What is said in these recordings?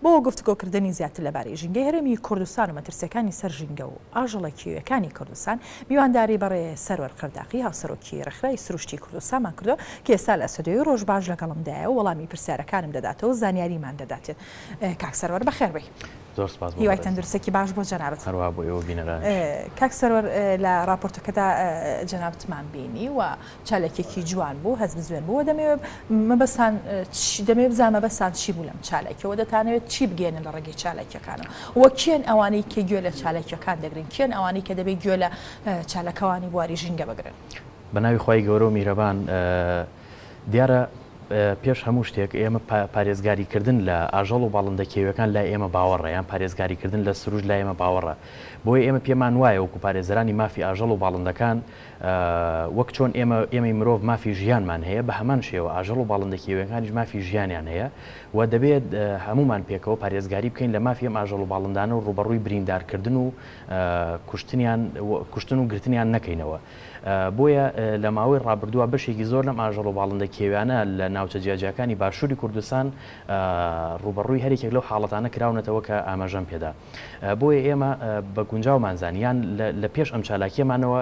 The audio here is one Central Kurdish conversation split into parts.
بۆ گفتوگۆکردنی زیاتر لەبارەی ژینگەی هەرێمی کوردستان و مەترسییەکانی سەر ژینگە و ئاژەڵە کێوییەکانی کوردستان، میوانداری بەڕێز سەروەر قەرداغی هاوسەرۆکی ڕێکخراوی سروشتی کوردستانمان کردووە کە ئێستا لە ستۆدیۆی ڕۆژباش لەگەڵمدایە و وەڵامی پرسیارەکانم دەداتەوە و زانیاریمان دەداتێت. کاک سەروەر بەخێربێی. زۆر سپاس بۆ هیوای بەڕێزت. تەندروستێکی باش بۆ جەنابت. هەروەها بۆ ئێوە و بینەرانیش. کاک سەروەر لە ڕاپۆرتەکەدا جەنابتمان بینی و چالاکیەکی جوان بوو هەست بزوێن بوو دەمەوێت مەبەستان دەمەوێت بزانم مەبەستان چی بوو لەم چالاکیەوە دەتانەوێت چی بگەێنن لە ڕێگەی چالاکیەکانەوە وە کێن ئەوانەی کە گوێ لە چالاکیەکان دەگرن کێن ئەوانەی کە دەبێت گوێ لە چالاکەوانی بواری ژینگە بگرن؟ بە ناوی خوای گەورە و میهرەبان دیارە پێش هەموو شتێک ئێمە پارێزگاری کردن لە ئاژەڵ و باڵندە کێویەکان لای ئێمە باوەڕە یان پارێزگاری کردن لە سروشت لای ئێمە باوەڕە بۆیە ئێمە پێمان وایە وەکو پارێزەرانی مافی ئاژەڵ و باڵندەکان وەک چۆن ئێمە ئێمەی مرۆڤ مافی ژیانمان هەیە بە هەمان شێوە ئاژەڵ و باڵندە کێویەکانیش مافی ژیانیان هەیە و دەبێت هەموومان پێکەوە پارێزگاری بکەین لە مافی ئەم ئاژەڵ و باڵندانە و ڕووبەڕووی بریندارکردن و کوشتنیان کوشتن و گرتنیان نەکەینەوە. بۆیە لە ماوەی ڕابردووە بەشێکی زۆر لەم ئاژەڵ و باڵندە کێویانە لە ناوچە جیاجیاکانی باشووری کوردستان ڕووبەڕووی هەرێکێک لەو حاڵەتانە کراونەتەوە کە ئاماژەم پێدا. بۆیە ئێمە بە گونجاومان زانی یان لە پێش ئەم چالاکیەمانەوە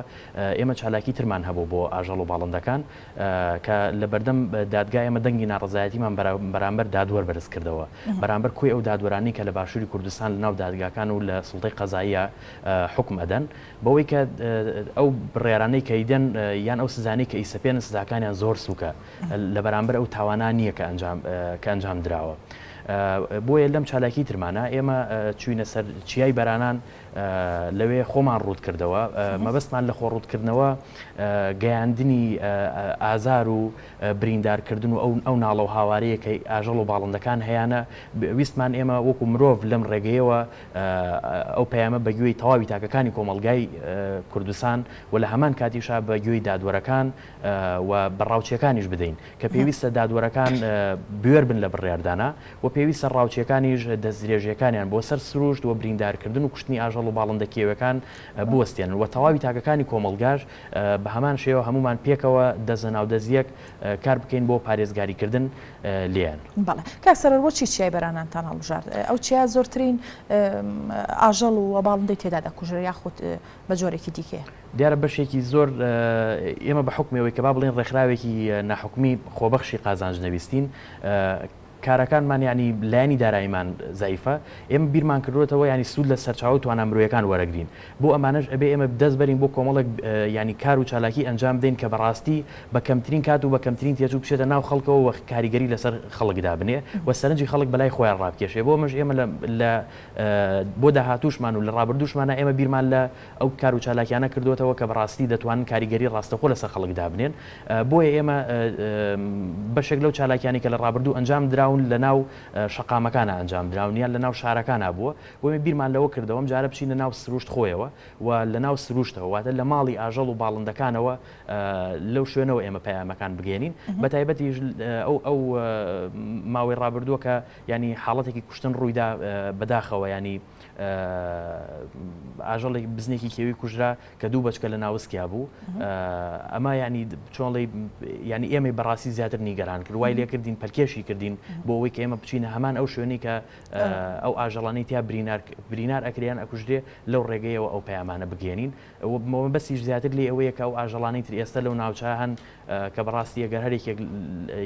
ئێمە چالاکی ترمان هەبوو بۆ ئاژەڵ و باڵندەکان کە لە بەردەم دادگا ئێمە دەنگی ناڕەزایەتیمان بەرامبەر دادوەر بەرز کردەوە بەرامبەر کۆی ئەو دادوەرانەی کە لە باشووری کوردستان لە ناو دادگاکان و لە سوڵتەی قەزاییە حوکم ئەدەن بەوەی کە ئەو بڕیارانەی کە ئیدەن یان ئەو سزانەی کە ئیسەپێنن سزاکانیان زۆر سووکە لە بەرامبەر ئەو تاوانە نییە کە ئەنجام کە ئەنجام دراوە. بۆیە لەم چالاکی ترمانە ئێمە چوینە سەر چیای بەرانان لەوێ خۆمان ڕووت کردەوە مەبەستمان لە خۆ ڕووتکردنەوە گەیاندنی ئازار و بریندارکردن و ئەو ئەو ناڵە و هاوارەیە کە ئاژەڵ و باڵندەکان هەیانە ویستمان ئێمە وەکو مرۆڤ لەم ڕێگەیەوە ئەو پەیامە بە گوێی تەواوی تاکەکانی کۆمەڵگای کوردستان و لە هەمان کاتیشا بە گوێی دادوەرەکان و بە ڕاوچیەکانیش بدەین کە پێویستە دادوەرەکان بوێر بن لە بڕیاردانا و پێویستە ڕاوچیەکانیش دەستدرێژیەکانیان بۆ سەر سروشت و بریندارکردن و کوشتنی ئاژەڵ و باڵندە کێویەکان بوەستێنن و تەواوی تاکەکانی کۆمەڵگاش بە هەمان شێوە هەموومان پێکەوە دەست لەناو دەست یەک کار بکەین بۆ پارێزگاریکردن لێیان. بەڵێ کاک سەروەر بۆچی چیای بەرانانتان هەڵبژارد؟ ئەو چیا زۆرترین ئاژەڵ و باڵندەی تێدا دەکوژرێ یاخود بە جۆرێکی دیکەیە؟ دیارە بەشێکی زۆر ئێمە بە حوکمی ئەوەی کە با بڵێین ڕێکخراوێکی ناحکومی خۆبەخشی قازانج نەویستین، کارەکانمان یانی لایەنی داراییمان زەعیفە، ئێمە بیرمان کردووەتەوە یانی سوود لە سەرچاوە و توانا مرۆیەکان وەرەگرین. بۆ ئەمانەش ئەبێ ئێمە دەست بەرین بۆ کۆمەڵێک یانی کار و چالاکی ئەنجام بدەین کە بەڕاستی بە کەمترین کات و بە کەمترین تێچوو بچێتە ناو خەڵکەوە و کاریگەری لەسەر خەڵک دابنێ و سەرنجی خەڵک بەلای خۆیان ڕابکێشێ. بۆ ئەمەش ئێمە لە لە بۆ داهاتووشمان و لە ڕابردووشمانا ئێمە بیرمان لە ئەو کار و چالاکیانە کردووەتەوە کە بەڕاستی دەتوانن کاریگەری ڕاستەوخۆ لەسەر خەڵک دابنێن. بۆیە ئێمە بەشێک لەو چالاکیانەی کە لە ڕابردوو ئەنجام دراون لە ناو شەقامەکانا ئەنجام دراون یان لە ناو شارەکانا بووە، بۆیە بیرمان لەوە کردەوە ئەم جارە بچینە ناو سروشت خۆیەوە و لە ناو سروشتەوە واتە لە ماڵی ئاژەڵ و باڵندەکانەوە لەو شوێنەوە ئێمە پەیامەکان بگەیەنین بەتایبەتیش ئەو ئەو ماوەی ڕابردووە کە یانی حاڵەتێکی کوشتن ڕوویدا بەداخەوە یانی ئاژەڵێک بزنێکی کێوی کوژرا کە دوو بەچکە لە ناوسکیا بوو ئەمە ینی چۆنڵی ینی ئێمەی بەڕاستی زیاتر نیگەران کرد وای لێکردین پەلکێشی کردین بۆ ئەوەی کە ئێمە بچینە هەمان ئەو شوێنی کە ئەو ئاژەڵانەی تیا برینار برینار ئەکریان ئەکوژرێ لەو ڕێگەیەوە ئەو پەیامانە بگەێنین مەبەستیش زیاتر لێ ئەوەیە کە ئەو ئاژەڵانەی تر ئێستا لەو ناوچە هەن کە بەڕاستی ئەگەر هەرێکێک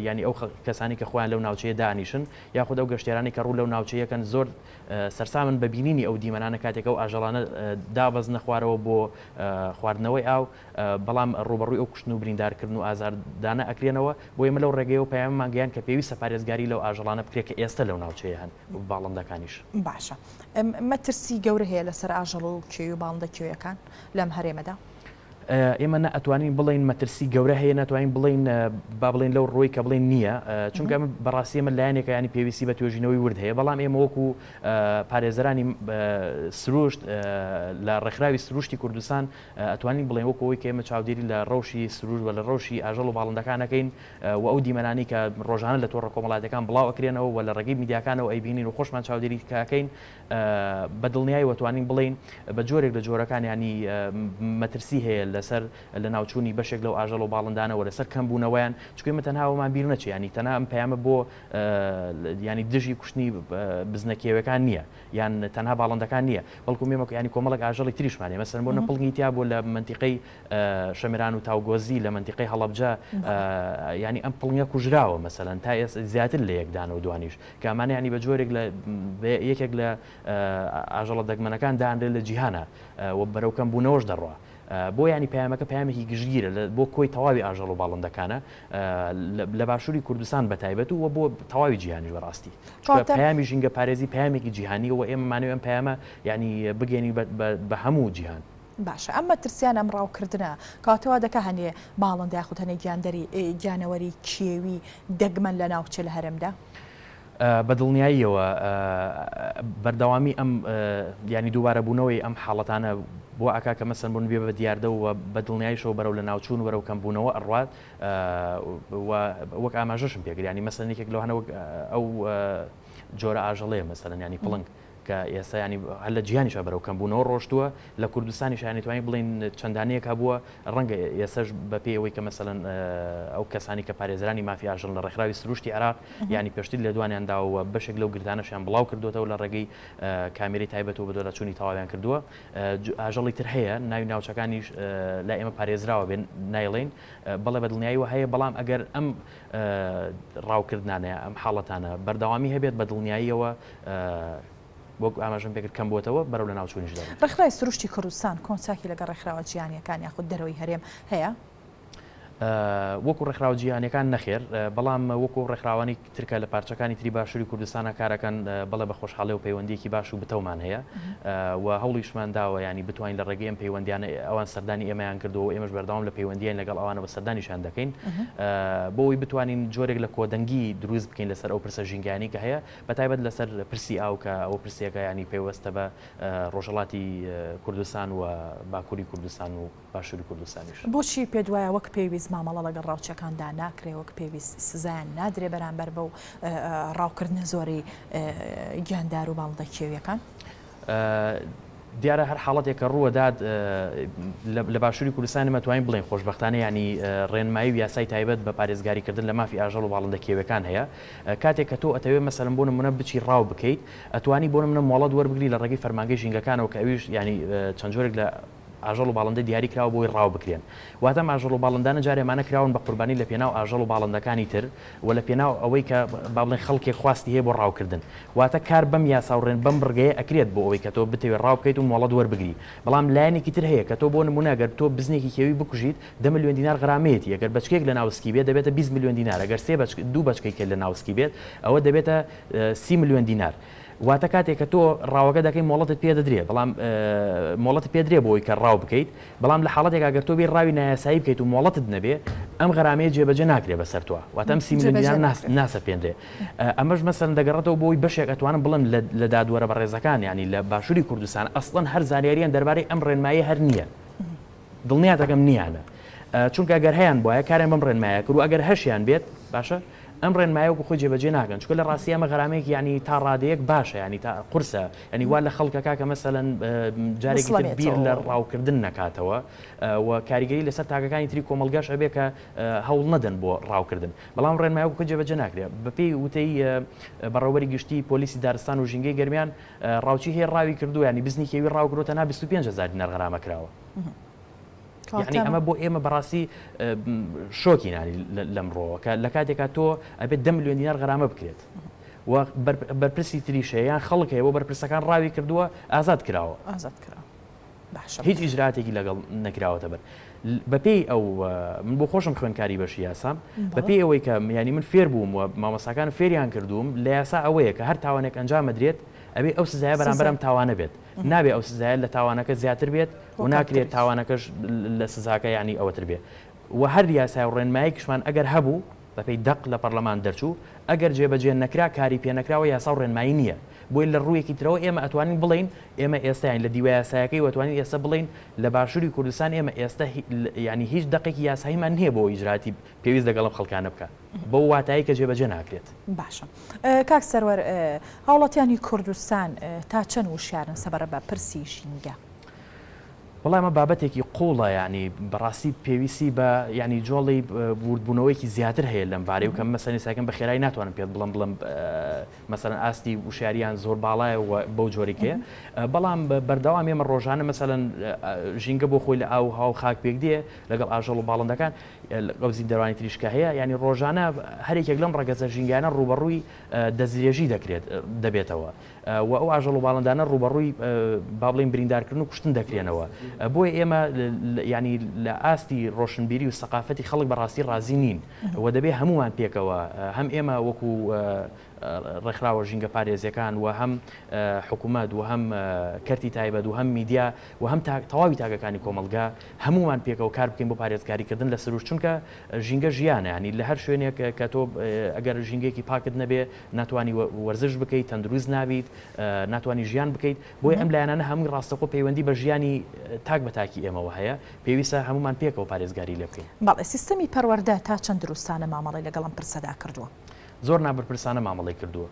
ینی ئەو کەسانی کە خۆیان لەو ناوچەیە دانیشن یاخود ئەو گەشتیارانەی کە ڕوو لەو ناوچەیەکەن زۆر سەرسامن بە بینینی ئەو دیمەنانە کاتێک ئەو ئاژەڵانە دابەزنە خوارەوە بۆ خواردنەوەی ئاو، بەڵام ڕووبەڕووی ئەو کوشتن و بریندارکردن و ئازاردانە ئەکرێنەوە، بۆیە ئێمە لەو ڕێگەیەوە پەیاممان گەیاند کە پێویستە پارێزگاری لەو ئاژەڵانە بکرێت کە ئێستە لەو ناوچەیە هەن و باڵندەکانیش. باشە مەترسی گەورە هەیە لەسەر ئاژەڵ و کێوی و باڵندە کێویەکان لەم هەرێمەدا؟ ئێمە نە ئەتوانین بڵێین مەترسی گەورە هەیە ناتوانین بڵێین با بڵێین لەو ڕووی کە بڵێین نییە چونکە ئەمە بەڕاستی ئەمە لایەنێکە ینی پێویستی بە توێژینەوەی ورد هەیە بەڵام ئێمە وەکو پارێزەرانی سروشت لە ڕێکخراوی سروشتی کوردستان ئەتوانین بڵێن وەکو ئەوەی کە ئێمە چاودێری لە ڕەوشی سروشت و لە ڕەوشی ئاژەڵ و باڵندەکان ئەکەین و ئەو دیمەنانەی کە ڕۆژانە لە تۆڕە کۆمەڵاتیەکان بڵاو ئەکرێنەوە و لە ڕێگەی میدیاکانەوە ئەیبینین و خۆشمان چاودێری کە ئەکەین بە دڵنیایەوە توانین بڵێین بە جۆرێک لە جۆرەکان یانی مەترسی هەیە لەسەر لەناوچوونی بەشێک لەو ئاژەڵ و باڵندانە و لەسەر کەمبوونەوەیان، چونکە ئێمە تەنها ئەوەمان بیر نەچێ یانی تەنها ئەم پەیامە بۆ یانی دژی کوشتنی بزنە کێویەکان نییە یان تەنها باڵندەکان نییە بەڵکو ئێمە یانی کۆمەڵێک ئاژەڵی تریشمان هەیە مەسەلەن بۆ نە پڵنگی تیا بووە لە مەنتیقەی شەمران و تاوگۆزی لە مەنتیقەی هەڵەبجە یانی ئەم پڵنگە کوژراوە مەسەلەن تا ئێستا زیاتر لە یەک دانە و دوانیش کە ئەمانە یانی بە جۆرێک لە یەکێک لە ئاژەڵە دەگمەنەکان دانرێت لە جیهانە و بەرەو کەمبوونەوەش دەڕوا. بۆ یانی پەیامەکە پەیامێکی گشتگیرە بۆ کۆی تەواوی ئاژەڵ و باڵندەکانە لە باشووری کوردستان بە تایبەت و بۆ تەواوی جیهانیش بەڕاستی. چونکە پەیامی ژینگە پارێزی پەیامێکی جیهانیە و ئێمە مانەوێ ئەم پەیامە یانی بگەێنین بە هەموو جیهان. باشە ئەم مەترسیانە ئەم ڕاوکردنە کەواتە وا دەکا هەنێ باڵندە یاخود هەنێ گیاندەری گیانەوەری کێوی دەگمەن لە ناوچێ لە هەرێمدا؟ بە دڵنیاییەوە بەردەوامی ئەم یانی دووبارە بوونەوەی ئەم حاڵەتانە بۆ ئەکا کە مەسەن بوون بێ بە دیاردە و بە دڵنیاییشەوە بەرەو لەناوچوون و بەرەو کەمبوونەوە ئەڕوات و وەک ئاماژەشم پێکرد یانی مەسەن یەکێک لەوانە وەک ئەو جۆرە ئاژەڵەیە مەسەلەن یانی پڵنگ کە ئێستا یانی هەر لە جیهانیشا بەرەو کەمبوونەوە ڕۆشتووە، لە کوردستانیشا یانی توانین بڵێین چەند دانەیەک هەبووە، ڕەنگە ئێستاش بە پێی ئەوەی کە مەسەلەن ئەو کەسانی کە پارێزەرانی مافی ئاژەڵن لە ڕێکخراوی سروشتی عێراق یانی پێشتر لێدوانیان داوە و بەشێک لەو گردانەشیان بڵاو کردووەتەوە لە ڕێگەی کامێرەی تایبەتەوە بەدواداچوونی تەواویان کردووە. ئاژەڵی تر هەیە ناوی ناوچەکانیش لای ئێمە پارێزراوە بێ نایڵێین بەڵێ بە دڵنیاییەوە هەیە بەڵام ئەگەر ئەم ڕاوکردنانە ئەم حاڵەتانە بەردەوامی هەبێت بە دڵنیاییەوە وەک ئاماژەم پێکرد کەم بووەتەوە بەرەو لەناوچوونیش دەڕۆن. ڕێکخراوی سروشتی کوردستان کۆنتاکی لەگەڵ ڕێکخراوە جیهانییەکان یاخود دەرەوەی هەرێم هەیە؟ وەکو ڕێکخراوە جیهانییەکان نەخێر، بەڵام وەکو ئەو ڕێکخراوانەی تر کە لە پارچەکانی تری باشووری کوردستانا کارەکەن بەڵێ بە خۆشحاڵیەوە پەیوەندییەکی باش و بتەومان هەیە و هەوڵیشمان داوە یانی بتوانین لە ڕێگەی ئەم پەیوەندیانە ئەوان سەردانی ئێمەیان کردووە و ئێمەش بەردەوام لە پەیوەندیین لەگەڵ ئەوانەوە سەردانیشیان دەکەین بۆ ئەوەی بتوانین جۆرێک لە کۆدەنگی دروست بکەین لەسەر ئەو پرسە ژینگەیانەی کە هەیە بەتایبەت لەسەر پرسی ئاو کە ئەوە پرسێکە یانی پەیوەستە بە ڕۆژهەڵاتی کوردستان و باکووری کوردستان و باشووری کوردستانیش. بۆچی پێت وایە وەک پێویست مامەڵە لەگەڵ ڕاوچیەکاندا ناکرێ، وەک پێویست سزایان نادرێ بەرامبەر بەو ڕاوکردنە زۆرەی گیاندار و باڵندە کێویەکان؟ دیارە هەر حاڵەتێک کە ڕووەدات لە باشووری کوردستان ئێمە توانین بڵێین خۆشبەختانە یانی ڕێنمایی و یاسای تایبەت بە پارێزگاریکردن لە مافی ئاژەڵ و باڵندە کێویەکان هەیە کاتێک کە تۆ ئەتەوێ مەسەلەن بۆ نمونە بچی ڕاو بکەیت ئەتوانی بۆ نمونە مۆڵەت وەربگری لە ڕێگەی فەرمانگەی ژینگەکانەوە کە ئەویش یانی چەند جۆرێک لە ئاژەڵ و باڵندە دیاری کراوە بۆی ڕاو بکرێن. واتە ئەم ئاژەڵ و باڵندانە جارێ ئەمانە کراون بە قوربانی لە پێناو ئاژەڵ و باڵندەکانی تر و لە پێناو ئەوەی کە با بڵێین خەڵکێک خواستی هەیە بۆ ڕاوکردن. واتە کار بەم یاسا و ڕێن بەم بڕگەیە ئەکرێت بۆ ئەوەی کە تۆ بتەوێ ڕاو بکەیت و مۆڵەت وەربگری. بەڵام لایەنێکی تر هەیە کە تۆ بۆ نموونە گەر تۆ بزنێکی کێوی بکوژیت دە ملیۆن دینار غەرامەیەتی ئەگەر بەچکەیەک لە ناو سکی بێت دەبێتە 20 ملیۆن دینار ئەگەر سێ بەچک دوو بەچکەی کە لە ناو سکی بێت ئەوە دەبێتە 30 ملیۆن دینار. واتە کاتێک کە تۆ ڕاوەکە دەکەی مۆڵەتت پێ دەدرێ بەڵام مۆڵەتت پێ درێ بۆی کە ڕاو بکەیت بەڵام لە حاڵەتێکا گەر تۆ بێی ڕاوی نایاسایی بکەیت و مۆڵەتت نەبێ ئەم غەرامەیە جێبەجێ ناکرێ بەسەر تۆ واتە ئەم 30 ملیۆن دینار ناسەپێنرێ ئەمەش مەسەلەن دەگەڕێتەوە بۆی بەشێک ئەتوانم بڵێم لە دادوەرە بەڕێزەکان یانی لە باشووری کوردستان ئەسڵەن هەر زانیاریان دەربارەی ئەم ڕێنماییە هەر نییە دڵنیات ئەکەم نییانە چونکە گەر هەیان بوایە کاریان بەم ڕێنمایە کرد و ئەگەر هەشیان بێت باشە ئەم ڕێنمایە وەکو خۆی جێبەجێ ناکەن چونکە لە ڕاستی ئەمە غەرامەیەکی یانی تا ڕادەیەک باشە یانی تا قورسە یانی وا لە خەڵکەکە کە مەسەلەن جارێکی تر بیر لە ڕاوکردن نەکاتەوە و کاریگەری لەسەر تاکەکانی تری کۆمەڵگەش ئەبێ کە هەوڵ نەدەن بۆ ڕاوکردن بەڵام ڕێنمایە وەکو خۆی جێبەجێ ناکرێت بەپێی وتەی بەڕێوەبەری گشتی پۆلیسی دارستان و ژینگەی گەرمیان ڕاوچی هەیە ڕاوی کردووە یانی بزنی کێوی ڕاو کردووە تەنها 25 هەزار دینار غەرامە کراوە. یعنی ئەمە بۆ ئێمە بەڕاستی شۆکی نانی لەمڕۆوە کە لە کاتێکا تۆ ئەبێت دە ملیۆن دینار غەرامە بکرێت و بەرپرسی تریش هەیە یان خەڵک هەیە بۆ بەرپرسەکان ڕاوی کردووە ئازاد کراوە ئازاد کراوە باشە هیچ ئیجراتێکی لەگەڵ نەکراوەتە بەر بەپێی ئەو من بۆ خۆشم خوێنکاری بەشی یاسام بەپێی ئەوەی کە ینی من فێر بووم و مامۆستاکان فێریان کردووم لە یاسا ئەوەیە کە هەر تاوانێک ئەنجام بدرێت ئەبێ ئەو سزایە بەرامبەر ئەم تاوانە بێت نابێ ئەو سزایە لە تاوانەکە زیاتر بێت و ناکرێت تاوانەکەش لە سزاکە یانی ئەوەتر بێ و هەر یاسای و ڕێنمایەکیشمان ئەگەر هەبوو بەپێی دەق لە پەرلەمان دەرچوو ئەگەر جێبەجێ نەکرا کاری پێ نەکراوە یاسا و ڕێنمایی نییە بۆیە لە ڕوویەکی ترەوە ئێمە ئەتوانین بڵێین ئێمە ئێستا یانی لە دیوە یاسایەکەی و ئەتوانین ئێستا بڵێین لە باشووری کوردستان ئێمە ئێستا یانی هیچ دەقێکی یاساییمان نییە بۆ ئیجراتی پێویست لەگەڵ ئەم خەڵکانە بکا بەو واتایەی کە جێبەجێ ناکرێت. باشە کاک سەروەر هاوڵاتیانی کوردستان تا چەند وشیارن سەبارەت بە پرسی ژینگە؟ وەڵا ئەمە بابەتێکی قوڵە یانی بەڕاستی پێویستی بە یانی جۆڵی وردبوونەوەیەکی زیاتر هەیە لەم بارەی و کە مەسەلەن ئێستاکەم بە خێرایی ناتوانم پێت بڵێم بڵێم مەسەلەن ئاستی وشیاریان زۆر باڵایە و بەو جۆری کەیە بەڵام بەردەوام ئێمە ڕۆژانە مەسەلەن ژینگە بۆ خۆی لە ئاو و هەوا و خاک پێک دێ لەگەڵ ئاژەڵ و باڵندەکان ئەو زیندەوانی تریش کە هەیە یانی ڕۆژانە هەرێکێک لەم ڕەگەزە ژینگانە ڕووبەڕووی دەستدرێژی دەکرێت دەبێتەوە و ئەو ئاژەڵ و باڵندانە ڕووبەڕووی با بڵێین بریندارکردن و کوشتن دەکرێنەوە. بۆیە ئێمە یانی لە ئاستی ڕۆشنبیری و سەقافەتی خەڵک بە ڕاستی ڕازی نین و دەبێ هەموومان پێکەوە هەم ئێمە وەکوو ڕێکخراوە ژینگەپارێزیەکان و هەم حکوومەت و هەم کەرتی تایبەت و هەم میدیا و هەم تەواوی تاکەکانی کۆمەڵگا هەموومان پێکەوە کار بکەین بۆ پارێزگاریکردن لە سروشت چونکە ژینگە ژیانە یانی لە هەر شوێنێک کە تۆ ئەگەر ژینگەیەکی پاکت نەبێ ناتوانی وەرزش بکەیت تەندروست نابیت ناتوانی ژیان بکەیت بۆیە ئەم لایەنانە هەمووی ڕاستەخۆ پەیوەندی بە ژیانی تاک بە تاکی ئێمەوە هەیە پێویستە هەمومان پێکەوە پارێزگاری لێ بکەین. بەڵێ سیستەمی پەروەردە تا چەند دروستانە مامەڵەی لەگەڵ ئەم پرسەدا کردووە؟ زۆر نابەرپرسانە مامەڵەی کردووە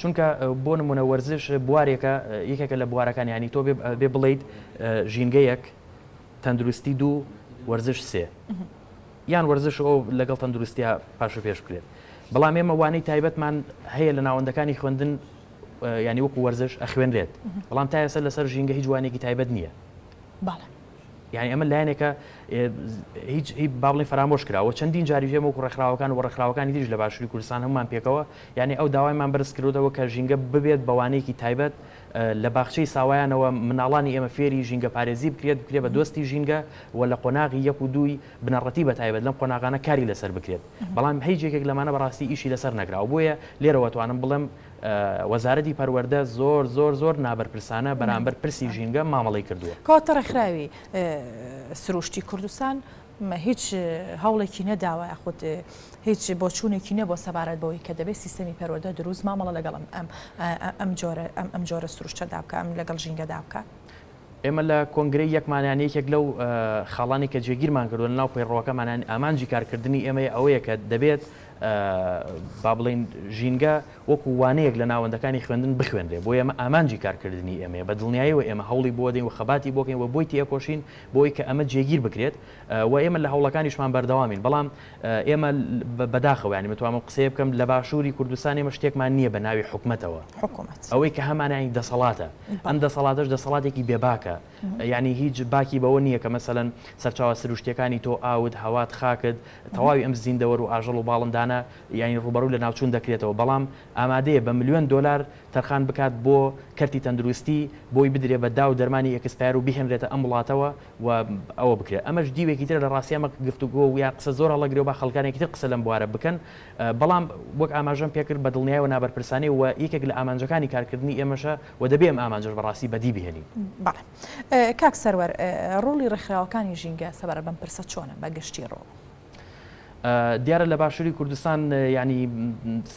چونکە بۆ نمونە وەرزش بوارێکە یەکێکە لە بوارەکان ینی تۆ بێ بڵیت ژینگەیەک تەندروستی دوو وەرزش سێ یان وەرزش ئەو لەگەڵ تەندروستیا پاش و پێش بکرێت بەڵام ئێمە وانەی تایبەتمان هەیە لە ناوەندەکانی خوێندن ینی وەکو وەرزش ئەخوێنرێت بەڵام تا ئێستا لەسەر ژینگە هیچ وانێکی تایبەت نییە یعنی ئەمە لایەنێکە هیچ با بڵێین فەرامۆش کراوە چەندین جاریش ئێمە وەکو ڕێکخراوەکان و ڕێکخراوەکانی تریش لە باشووری کوردستان هەمومان پێکەوە یعنی ئەو داوایمان بەرز کردوەوە کە ژینگە ببێت بەوانەیەکی تایبەت لە باخچەی ساوایانەوە مناڵانی ئێمە فێری ژینگە پارێزی بکرێت بکرێت بە دۆستی ژینگە و لە قۆناغی یەک و دووی بنەڕەتی بە تایبەت لەم قۆناغانە کاری لەسەر بکرێت بەڵام هیچ یەکێک لەمانە بەڕاستی ئیشی لەسەر نەکراوە بۆیە لێرەوە توانم بڵێم وەزارەتی پەروەردە زۆر زۆر زۆر نابەرپرسانە بەرامبەر پرسی ژینگە مامەڵەی کردووە. کەواتە ڕێکخراوی سروشتی کوردستان هیچ هەوڵێکی نەداوە یاخود هیچ بۆچوونێکی نەبووە سەبارەت بەوەی کە دەبێت سیستەمی پەروەردە دروست مامەڵە لەگەڵ ئەم ئەم جۆرە ئەم جۆرە سروشتەدا بکات ئەم لەگەڵ ژینگەدا بکات. ئێمە لە کۆنگرەی یەکمان یان یەکێک لەو خاڵانی کە جێگیرمان کردووە لەناو پەیڕەوەکەمان یان ئامانجی کارکردنی ئێمەیە ئەوەیە کە دەبێت با بڵێین ژینگە وەکو وانەیەک لە ناوەندەکانی خوێندن بخوێنرێ بۆیە ئەمە ئامانجی کارکردنی ئێمەیە بە دڵنیایەوە ئێمە هەوڵی بۆ دەین و خەباتی بۆ کەین و بۆی تێکۆشین بۆی کە ئەمە جێگیر بکرێت و ئێمە لە هەوڵەکانیشمان بەردەوامین بەڵام ئێمە بەداخەوە یانی متوانم قسەیە بکەم لە باشووری کوردستان ئێمە شتێکمان نییە بە ناوی حکومەتەوە حکومەت ئەوەی کە هەمانە یانی دەسەڵاتە ئەم دەسەڵاتەش دەسەڵاتێکی بێباکە یانی هیچ باکی بەوە نییە کە مەسەلەن سەرچاوە سروشتیەکانی تۆ ئاوت هەوات خاکت تەواوی ئەم زیندەوەر و ئاژەڵ و باڵندانە یانی ڕووبەڕوو لە ناوچوون دەکرێتەوە بەڵام ئامادەیە بە ملیۆن دۆلار تەرخان بکات بۆ کەرتی تەندروستی بۆی بدرێ بە داو دەرمانی expire و بهێنرێتە ئەم وڵاتەوە و ئەوە بکرێت ئەمەش دیوێکی ترە لە ڕاستی ئەمە گفتوگۆ و یان قسە زۆر هەڵەگرێ و با خەڵکانێکی تر قسە لەم بوارە بکەن بەڵام وەک ئاماژەم پێکرد بە دڵنیایەوە نابەرپرسانەیە و یەکێک لە ئامانجەکانی کارکردنی ئێمەشە و دەبێ ئەم ئامانجەش بەڕاستی بەدی بهێنین. بەڵێ کاک سەروەر ڕۆڵی ڕێکخراوەکانی ژینگە سەبارەت بەم پرسە چۆنە بە گشتی ڕۆڵ؟ دیارە لە باشووری کوردستان یانی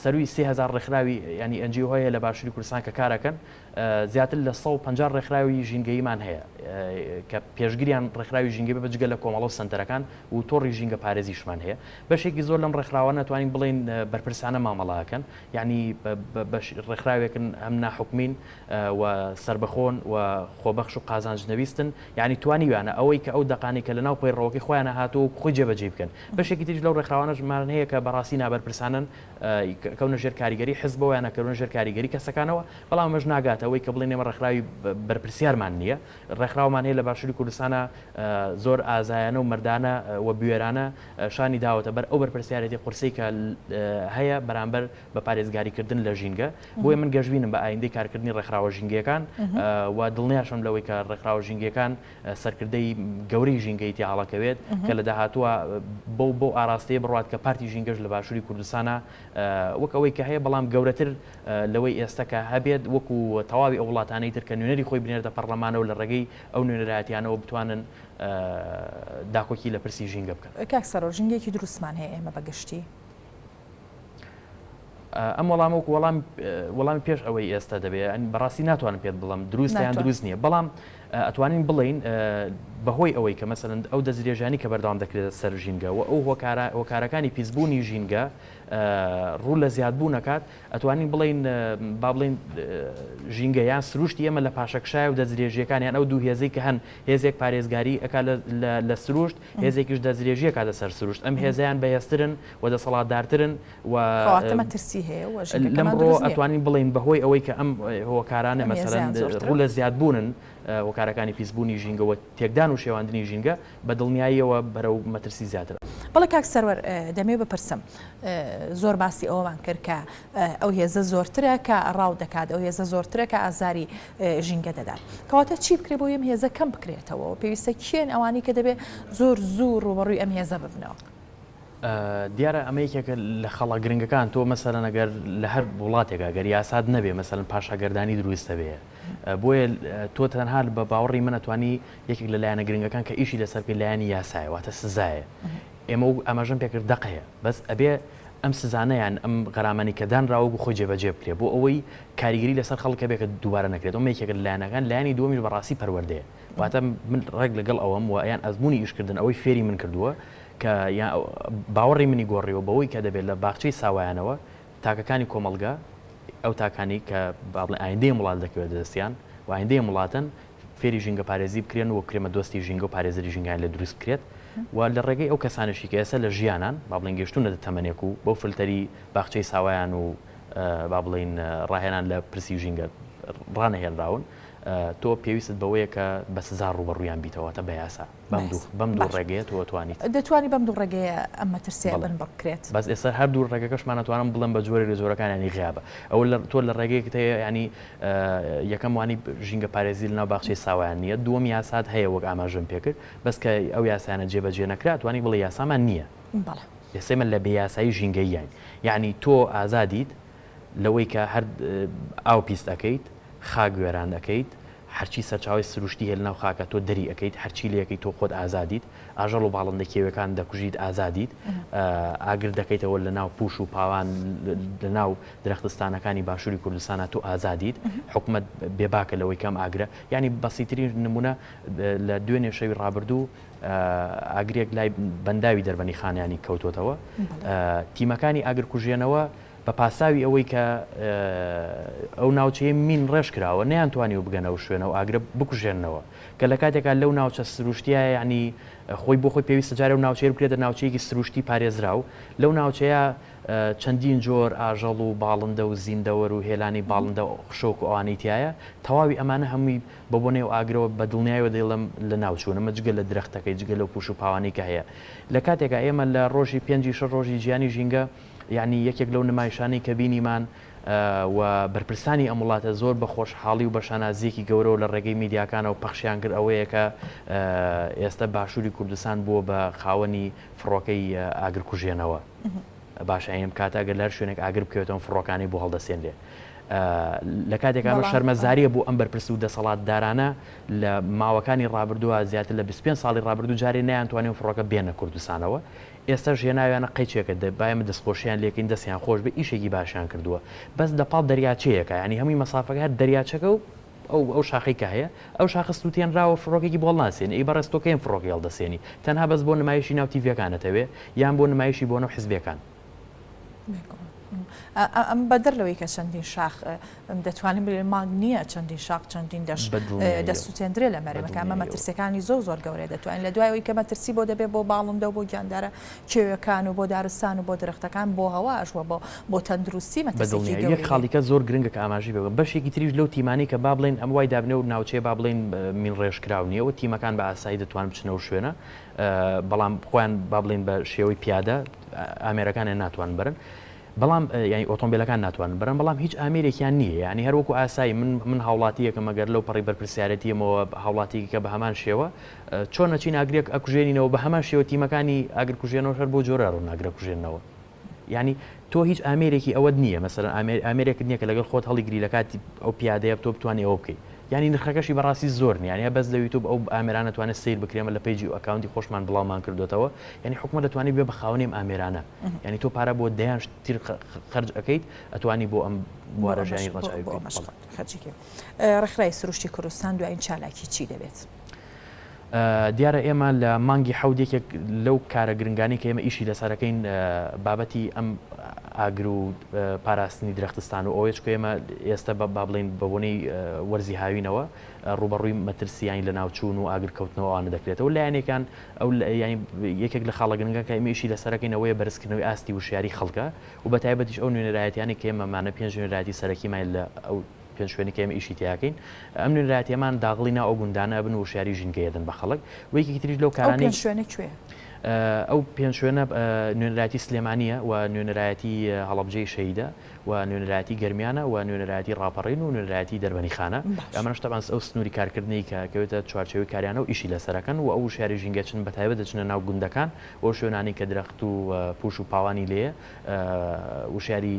سەرووی 3000 ڕێکخراوی یانی NGO هەیە لە باشووری کوردستان کە کارەکەن زیاتر لە 150 ڕێکخراوی ژینگەییمان هەیە کە پێشگریان ڕێکخراوی ژینگەی بە جگە لە کۆمەڵە و سەنتەرەکان و تۆڕی ژینگە پارێزیشمان هەیە بەشێکی زۆر لەم ڕێکخراوانە توانین بڵێین بەرپرسانە مامەڵەکەن یعنی ڕێکخراوێکن هەم ناحکومین و سەربەخۆن و خۆبەخش و قازانج نەویستن یعنی توانیویانە ئەوەی کە ئەو دەقانەی کە لەناو پەیڕەوەکەی خۆیانە هاتووە وەکو خۆی جێبەجێی بکەن بەشێکی تریش لەو ڕێکخراوانەشمان هەیە کە بەڕاستی نابەرپرسانەن کەونە ژێر کاریگەری حزبەوە یان کەونە ژێر کاریگەری کەسەکانەوە بەڵام ئەمەش ناگاتە ئەوەی کە بڵێن ئێمە ڕێکخراوی بەرپرسیارمان نییە ڕێکخراومان هەیە لە باشووری کوردستانە زۆر ئازایانە و مەردانە و بوێرانە شانی داوەتە بەر ئەو بەرپرسیارێتی قورسەی کە هەیە بەرامبەر بە پارێزگاریکردن لە ژینگە، بۆیە من گەشبینم بە ئایندەی کارکردنی ڕێکخراوە ژینگەیەکان و دڵنیاشم لەوەی کە ڕێکخراوە ژینگەیەکان سەرکردەی گەورەی ژینگەی تیا هەڵەکەوێت کە لە داهاتووە بەو بەو ئاراستەیە بڕوات کە پارتی ژینگەش لە باشووری کوردستانە وەک ئەوەی کە هەیە بەڵام گەورەتر لەوەی ئێستا کە هەبێت وەکو تەواوی ئەو وڵاتانەی تر کە نوێنەری خۆی بنێرێتە پەڕلەمانەوە لە ڕێگەی ئەو نوێنەرایەتیانەوە بتوانن داکۆکی لە پرسی ژینگە بکەن. کاک سەرۆک ژینگەیەکی دروستمان هەیە ئێمە بە گشتی؟ ئەم وەڵامە وەکو وەڵام وەڵامی پێش ئەوەی ئێستا دەبێ بەڕاستی ناتوانم پێت بڵم دروست یان دروست نییە بەڵام ئەتوانین بڵین بەهۆی ئەوەی کە مەسەن ئەو دەستدرێژانی کە بەردەوام دەکرێتە سەر ژینگە و ئەو هۆکارە هۆکارەکانی پیسبوونی ژینگە ڕوو لە زیادبوون ئەکات، ئەتوانین بڵێین با بڵێین ژینگە یان سروشتی ئێمە لە پاشەکشایە و دەستدرێژییەکان یان ئەو دوو هێزەی کە هەن هێزێک پارێزگاری ئەکات لە سروشت هێزێکیش دەستدرێژی ئەکاتە سەر سروشت ئەم هێزەیان بەهێزترن و دەسەڵاتدارترن و کەواتە مەترسی هەیە و ژینگەکەمان لەمڕۆ دروست نییە. ئەتوانین بڵێین بەهۆی ئەوەی کە ئەم هۆکارانە ئەم مەسەلەن هێزەیان زۆرترە. ڕوو لە زیادبوونن هۆکارەکانی پیسبوونی ژینگە و تێکدان و شێواندنی ژینگە بە دڵنیاییەوە بەرەو مەترسی زیاتر. بەڵێ کاک سەروەر دەمەوێ بپرسم زۆر باسی ئەوەمان کرد کە ئەو هێزە زۆرترە کە ڕاو دەکات ئەو هێزە زۆرترە کە ئازاری ژینگە دەدات کەواتە چی بکرێ بۆ ئەم هێزە کەم بکرێتەوە پێویستە کێن ئەوانی کە دەبێ زۆر زوو ڕووبەڕووی ئەم هێزە ببنەوە؟ دیارە ئەمە یەکێکە لە خەڵە گرنگەکان تۆ مەسەلەن ئەگەر لە هەر وڵاتێکا گەر یاسات نەبێ مەسەلەن پاشاگەردانی دروست دەبێ بۆیە تۆ تەنها بە باوەڕی من ئەتوانی یەکێک لە لایەنە گرنگەکان کە ئیشی لەسەر بکەی لایەنی یاسایە واتە سزایە ئێمە وەک ئاماژەم پێکرد دەق هەیە بەس ئەبێ ئەم سزانە یان ئەم غەرامانەی کە دانراوە وەکو خۆی جێبەجێ بکرێ بۆ ئەوەی کاریگەری لەسەر خەڵک هەبێ کە دووبارە نەکرێت ئەمە یەکێکە لە لایەنەکان لایەنی دووەمیش بەڕاستی پەروەردەیە واتە من ڕێک لەگەڵ ئەوەم و یان ئەزموونی ئیشکردن ئەوەی فێری من کردووە کە یان باوەڕی منی گۆڕیوە بەوەی کە دەبێت لە باخچەی ساوایانەوە تاکەکانی کۆمەڵگە ئەو تاکانەی کە با بڵێین ئایندەی ئەم وڵاتە دەکەوێتە دەستیان و ئایندەی ئەم وڵاتەن فێری ژینگەپارێزی بکرێن و بکرێمە دۆستی ژینگە و پارێزەری ژینگەیان لێ دروست بکرێت و لە ڕێگەی ئەو کەسانەشی کە ئێستا لە ژیانان با بڵێین گەیشتوونەتە تەمەنێک و بەو فلتەری باخچەی ساوایان و با بڵێین ڕاهێنان لە پرسی ژینگە ڕانەهێنراون تۆ پێویستت بەوەیە کە بە سزا ڕووبەڕوویان بیتەوە واتە بە یاسا. بەم دوو بەم دوو ڕێگەیە تۆ ئەتوانیت. دەتوانی بەم دوو ڕێگەیە ئەم مەترسیە بنبڕ بکرێت. بەس ئێستا هەردوو ڕێگەکەشمان ئەتوانم بڵێم بە جۆرێک لە جۆرەکان یانی غیابە. ئەوە لە تۆ لە ڕێگەیەکت هەیە یانی یەکەم وانی ژینگە پارێزی لەناو باخچەی ساوایان نییە، دووەم یاسات هەیە وەک ئاماژەم پێکرد بەس کە ئەو یاسایانە جێبەجێ نەکرا ئەتوانی بڵێی یاسامان نییە. بەڵێ. ئێستا ئێمە لە بێ یاسایی ژینگەییاین. یانی تۆ ئازادیت لەوەی کە هەر ئاو پیس ئەکەیت، خاک وێران ئەکەیت، هەرچی سەرچاوەی سروشتی هەیە لەناو خاکا تۆ دەری ئەکەیت، هەرچی لێ ئەکەیت تۆ خۆت ئازادیت، ئاژەڵ و باڵندە کێویەکان دەکوژیت ئازادیت، ئاگر دەکەیتەوە لەناو پوش و پاوان لەناو درەختستانەکانی باشوری کوردستانا تۆ ئازادیت، حکومەت بێباکە لەوەی کە ئەم ئاگرە، یانی بەسیترین نمونە لە دوێنێ شەوی ڕابردوو ئاگرێک لای بەنداوی دەربەنی خانیانی کەوتۆتەوە، تیمەکانی ئاگرکوژێنەوە بە پاساوی ئەوەی کە ئەو ناوچەیە مین ڕێژ کراوە نەیانتوانیوە بگەنە ئەو شوێنە و ئاگرە بکوژێننەوە کە لە کاتێکا لەو ناوچە سروشتیە یانی خۆی بۆ خۆی پێویستە جارێ ئەو ناوچەیە بکرێتە ناوچەیەکی سروشتی پارێزراو لەو ناوچەیە چەندین جۆر ئاژەڵ و باڵندە و زیندەوەر و هێلانەی باڵندە و خشۆک و ئەوانەی تیایە تەواوی ئەمانە هەمووی بە بۆنەی ئەو ئاگرەوە بە دڵنیایەوە دەیڵێم لە ناوچوون ئەمە جگە لە درەختەکەی جگە لەو پوش و پاوانەی کە هەیە لە کاتێکا ئێمە لە ڕۆژی پێنجی شەش ڕۆژی جیهانی ژینگە یەعنی یەکێک لەو نمایشانەی کە بینیمان و بەرپرسانی ئەم وڵاتە زۆر بە خۆشحاڵی و بە شانازییەکی گەورەوە لە ڕێگەی میدیاکانەوە پەخشیان کرد ئەوەیە کە ئێستە باشووری کوردستان بووە بە خاوەنی فڕۆکەی ئاگرکوژێنەوە. باشە ئەم کاتە ئەگەر لە هەر شوێنێک ئاگر بکەوێتەوە ئەم فڕۆکانەی بۆ هەڵدەسێنرێ. لە کاتێک ئەمە شەرمەزارییە بۆ ئەم بەرپرس و دەسەڵاتدارانە لە ماوەکانی ڕابردووە زیاتر لە 25 ساڵی ڕابردوو جارێ نەیانتوانی ئەم فڕۆکە بێنە کوردستانەوە. ئێستاش هێناویانە قەیچێکە دە با ئێمە دەستخۆشیان لێکەین دەستیان خۆش بێ ئیشێکی باشیان کردووە بەس لە پاڵ دەریاچەیەکە یانی هەمووی مەسافەکە هەر دەریاچەکە و ئەو ئەو شاخەی کە هەیە ئەو شاخە سووتێنراوە فڕۆکێکی بۆ هەڵناسێنی ئەی بەڕێز تۆ کەیم فڕۆکەی هەڵدەسێنی تەنها بەس بۆ نمایشی ناو تیڤیەکانەتەوێ یان بۆ نمایشی بۆنە و حزبێکان. ئەم بەدەر لەوەی کە چەندین شاخ دەتوانین بڵێین مانگ نییە چەندین شاخ چەندین دەشت دەسووتێندرێ لە مەرێمەکە ئەمە مەترسیەکانی زۆر زۆر گەورەیە دەتوانین لە دوای ئەوەی کە مەترسی بۆ دەبێت بۆ باڵندە و بۆ گیاندارە کێویەکان و بۆ دارستان و بۆ درەختەکان بۆ هەواش و بۆ بۆ تەندروستی مەترسیەکی بەدڵنیایی یەک گەورەی هەیە. خاڵیکە زۆر گرنگە کە ئاماژەی پێ بکەم بەشێکی تریش لەو تیمانەی کە با بڵێین ئەم وای دابنێ و ناوچەیە با بڵێین مین ڕێژکراو نییە و تیمەکان بە ئاسایی دەتوانن بچنە ئەو شوێنە بەڵام خۆیان با بڵێین بە شێوەی پیادە ئامێرەکانیان ناتوانن بەرن بەڵام یانی ئۆتۆمبیلەکان ناتوانن بەرن بەڵام هیچ ئامێرێکیان نییە یانی هەر وەکو ئاسایی من من هاوڵاتیەکەم ئەگەر لەو پەڕی بەرپرسیارەتیەمەوە هاوڵاتیەکە بە هەمان شێوە چۆن ئەچین ئاگرێک ئەکوژێنینەوە بە هەمان شێوە تیمەکانی ئاگرکوژێنەوەش هەر بۆ جۆرە ڕۆن ئاگرەکوژێنەوە یانی تۆ هیچ ئامێرێکی ئەوەت نییە مەسەلەن ئامێر ئامێرێکت نییە کە لەگەڵ خۆت هەڵیگری لە کاتی ئەو پیادەیە تۆ بتوانی ئەوە بکەی یانی نرخەکەشی بەڕاستی زۆر نییە یانی بەس لە یوتوب ئەو ئامێرانە توانێت سەیر بکرێ ئێمە لە page ی و account ی خۆشمان بڵاومان کردوێتەوە یانی حکومەت دەتوانێت بێ بە خاوەنی ئەم ئامێرانە یانی تۆ پارە بۆ دەیان شتیر خەرج ئەکەیت ئەتوانی بۆ ئەم بوارە ژیانی ڕەچاوی بکەیت. خەرجی کەی. ڕێکخراوی سروشتی کوردستان دوایین چالاکی چی دەبێت؟ دیارە ئێمە لە مانگی حەوت یەکێک لەو کارە گرنگانەی کە ئێمە ئیشی لەسەرەکەین بابەتی ئەم. ئاگر و پاراستنی درەختستان و ئەوەیە چونکە ئێمە ئێستا با بڵێین بە بۆنەی وەرزی هاوینەوە ڕووبەڕووی مەترسی یانی لەناوچوون و ئاگرکەوتنەوە ئەوانە دەکرێتەوە لایەنێکان ئەو یانی یەکێک لە خاڵە گرنگەکان کە ئێمە ئیشی لەسەرەکەین ئەوەیە بەرزکردنەوەی ئاستی وشیاری خەڵکە و بە تایبەتیش ئەو نوێنەرایەتیانەی کە ئێمەمانە پێنج نوێنەرایەتی سەرەکیمان لە ئەو پێنج شوێنی کە ئێمە ئیشی تیاکەین ئەم نوێنەرایەتیەمان داغڵی ناو ئەو گوندانە ئەبن و وشیاری ژینگەیە دەن بە خەڵک و یەکێکی تریش لەو ئەو کارانەی پێنج شوێنە کوێیە؟ ئەو پێنج شوێنە نوێنەرایەتی سلێمانییە و نوێنەرایەتی هەڵەبجەی شەهیدە و نوێنەرایەتی گەرمیانە و نوێنەرایەتی ڕاپەڕین و نوێنەرایەتی دەربەنیخانە باش. ئەمانەش تەبعەن ئەو سنووری کارکردنەی کە کەوێتە چوارچێوەی کاریانە و ئیشی لەسەرەکەن و ئەو وشیاری ژینگە چن بەتایبەت دەچنە ناو گوندەکان و ئەو شوێنانەی کە درەخت و پوش و پاوانی لێیە وشیاری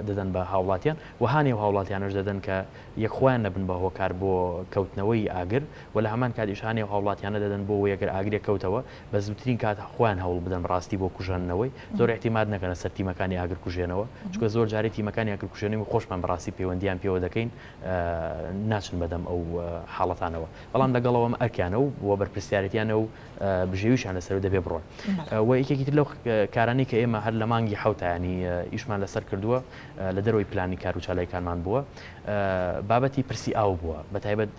دەدەن بە هاوڵاتیان و هانی ئەو هاوڵاتیانەش دەدەن کە یەک خۆیان نەبن بە هۆکار بۆ کەوتنەوەی ئاگر و لە هەمان کاتیش هانی ئەو هاوڵاتیانە دەدەن بۆ ئەوەی ئەگەر ئاگرێک کەوتەوە بە زووترین کات خۆیان هەوڵ بدەن بەڕاستی بۆ کوژاندنەوەی، زۆر ئیعتیماد نەکەنە سەر تیمەکانی ئاگرکوژێنەوە، چونکە زۆر جارێ تیمەکانی ئاگرکوژێنەوەی خۆشمان بەڕاستی پەیوەندییان پێوە دەکەین ناچن بەدەم ئەو حاڵەتانەوە، بەڵام لەگەڵ ئەوەم ئەرکیانە و بەرپرسیارێتیانە و بژێویشیان لەسەر و دەبێ بڕۆن. و یەکێکی تر لەو کارانەی کە ئێمە هەر لە مانگی حەوتا یانی ئیشمان لەسەر کردووە لە دەرەوەی پلانی کار و چالاکیەکانمان بووە بابەتی پرسی ئاو بووە بە تایبەت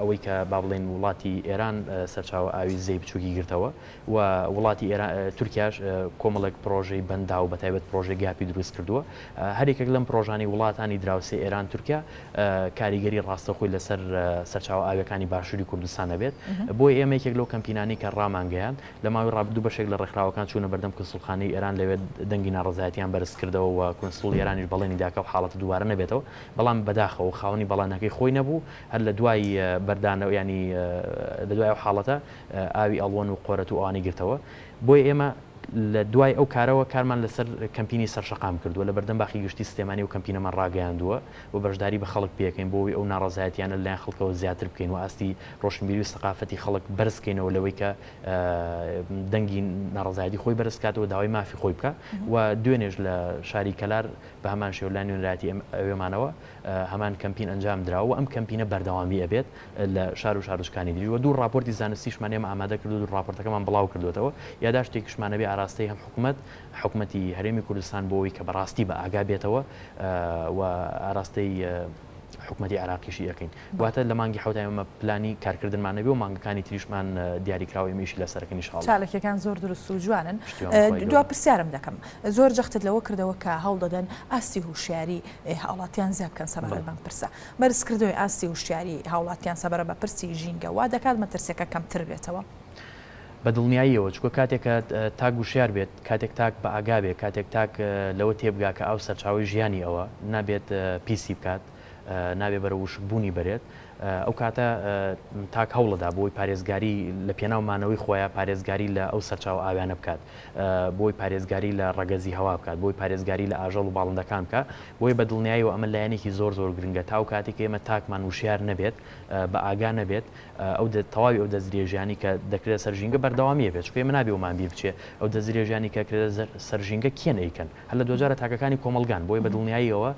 ئەوەی کە با بڵێین وڵاتی ئێران سەرچاوە ئاوی زێی بچووکی گرتەوە و وڵاتی ئێران تورکیاش کۆمەڵێک پرۆژەی بەنداو بە تایبەت پرۆژەی گاپی دروست کردووە هەر یەکێک لەم پرۆژانەی وڵاتانی دراوسێ ئێران تورکیا کاریگەری ڕاستەوخۆی لەسەر سەرچاوە ئاویەکانی باشووری کوردستان ئەبێت بۆیە ئێمە یەکێک لەو کەمپینانەی کە ڕامانگەیاند لە ماوەی ڕابردوو بەشێک لە ڕێکخراوەکان چوونە بەردەم کونسوڵخانەی ئێران لەوێ دەنگی ناڕەزایەتیان بەرز کردەوە و کونسوڵی ئێرانیش بەڵێنی دا کە ئەو حاڵەتە دووبارە نەبێتەوە بەڵام بەداخەوە خاوەنی بەڵێنەکەی خۆی نەبوو هەر لە دوای بەردانەوە یانی لە دوای ئەو حاڵەتە ئاوی ئەڵوەن و قۆرەتوو ئەوانەی گرتەوە بۆیە ئێمە لە دوای ئەو کارەوە کارمان لەسەر کەمپینی سەرشەقام کردووە، لە بەردەم باخی گشتی سلێمانی ئەو کەمپینەمان ڕاگەیاندووە و بەشداری بە خەڵک پێکەین بۆ ئەوەی ئەو ناڕەزایەتیانە لەلایەن خەڵکەوە زیاتر بکەین و ئاستی ڕۆشنبیری و سەقافەتی خەڵک بەرز بکەینەوە لەوەی کە دەنگی ناڕەزایەتی خۆی بەرز بکاتەوە داوای مافی خۆی بکا و دوێنێش لە شاری کەلار بە هەمان شێوە لە نوێنەرایەتی ئەوێمانەوە هەمان کەمپین ئەنجام دراوە و ئەم کەمپینە بەردەوامی ئەبێت لە شار و شارۆچکانی تریش و دوو ڕاپۆرتی زانستیشمان ئێمە ئامادە کردو دوو ڕاپۆرتەکەمان بڵاو کردوێتەوە یاداشتێکیشمان ئەبێ ئاراستەی هەم حکومەت حکومەتی هەرێمی کوردستان بۆ ئەوەی کە بەڕاستی بە ئاگا بێتەوە و ئاراستەی حکومەتی عێراقیشی ئەکەین واتە لە مانگی حەوتا ئێمە پلانی کارکردنمان نەبێ و مانگەکانی تریشمان دیاریکراوە ئێمە ئیشی لەسەرەکەین ان شاء اللە. چاالکیەکان زۆر دروست و جوانن. پشتیوان خوای گەورە. دوا پرسیارم دەکەم زۆر جەختت لەوە کردەوە کە هەوڵدەدەن ئاستی هوشیاری هاوڵاتیان زیاد بکەن سەبارەت بەم پرسە. بەرزکردنەوەی ئاستی هوشیاری هاوڵاتیان سەبارەت بە پرسی ژینگە وا دەکات مەترسیەکە کەمتر بێتەوە؟ بە دڵنیاییەوە، چونکە کاتێک کە تاک وشیار بێت، کاتێک تاک بە ئاگا بێت، کاتێک تاک لەوە تێبگا کە ئاو سەرچاوەی ژیانی ئەوە، نابێت پیسی بکات، نابێت بەرەو وشکبوونی بەرێت، ئەو کاتە تاک هەوڵەدا بۆی پارێزگاری لە پێناو مانەوەی خۆیا پارێزگاری لە ئەو سەرچاوە ئاویانە بکات، بۆی پارێزگاری لە ڕەگەزی هەوا بکات، بۆی پارێزگاری لە ئاژەڵ و باڵندەکان بکات، بۆیە بە دڵنیایەوە ئەمە لایەنێکی زۆر زۆر گرنگە تا ئەو کاتەی کە ئێمە تاکمان وشیار نەبێت، بە ئاگا نەبێت، ئەو تەواوی ئەو دەستدرێژیانەی کە دەکرێتە سەر ژینگە بەردەوامی ئەبێت، چونکە ئێمە نابێ وەمان بیر بچێ ئەو دەستدرێژیانەی کە ئەکرێتە سەر ژینگە کێن ئەیکەن؟ هەر لە دواجارە تاکەکانی کۆمەڵگان، بۆیە بە دڵنیاییەوە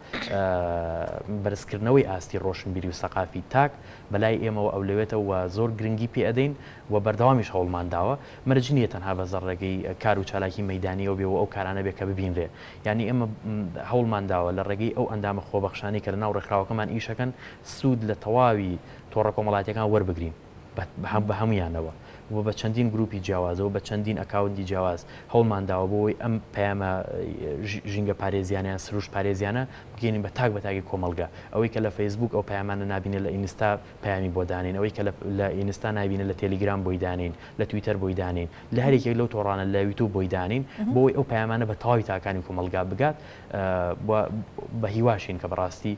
بەرزکردنەوەی ئاستی ڕۆشنبیری و سەقافی تاک بەلای ئێمەوە ئەولەوێتە و زۆر گرنگی پێ ئەدەین و بەردەوامیش هەوڵمان داوە، مەرج نییە تەنها بە ڕێگەی کار و چالاکی مەیدانییەوە بێ و ئەو کارانە بێ کە ببینرێ، یانی ئێمە هەوڵمان داوە لە ڕێگەی ئەو ئەندامە خۆبەخشانەی کە لەناو ڕێکخراوەکەمان ئیشەکەن سوود لە تەواوی تۆڕە کۆمەڵایەتیەکان وەربگرین بە هەموویانەوە و بە چەندین گروپی جیاوازەوە بە چەندین ئەکاونتی جیاواز هەوڵمان داوە بۆ ئەوەی ئەم پەیامە ژینگە پارێزیانە یان سروشت پارێزیانە بگەینین بە تاک بە تاکی کۆمەڵگە ئەوەی کە لە فەیسبوک ئەو پەیامانە نابینێت لە ئینستا پەیامی بۆ دانێین ئەوەی کە لە ئینستا نابینێت لە تێلیگرام بۆی دانێین لە تویتەر بۆی دانێین لە هەر یەکێک لەو تۆڕانە لە یوتوب بۆی دانێین بۆ ئەوەی ئەو پەیامانە بە تەواوی تاکانی کۆمەڵگا بگات و بە هیواشین کە بەڕاستی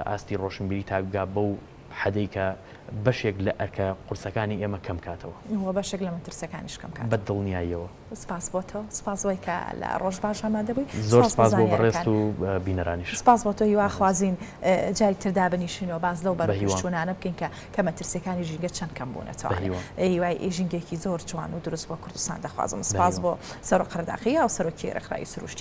ئاستی ڕۆشنبیری تاک بگا بەو حەدەی کە بەشێک لە ئەرکە قورسەکانی ئێمە کەم کاتەوە. وە بەشێک لە مەترسیەکانیش کەم کاتەوە. بە دڵنیاییەوە. سپاس بۆ تۆ، سپاس بۆی کە لە ڕۆژ باش ئامادە بووی. زۆر سپاس بۆ بەڕێزت و بینەرانیش. سپاس بۆ تۆ، هیوا خوازین جاری تر دابنیشین و باس لەو بەرەوپێشچوونانە بکەین کە کە مەترسیەکانی ژینگە چەند کەم بوونەتەوە. هیوای ژینگەیەکی زۆر جوان و دروست بۆ کوردستان دەخوازم. سپاس بۆ سەرۆک قەرەداخی هاوسەرۆکی ڕێکخراوی سروشتی.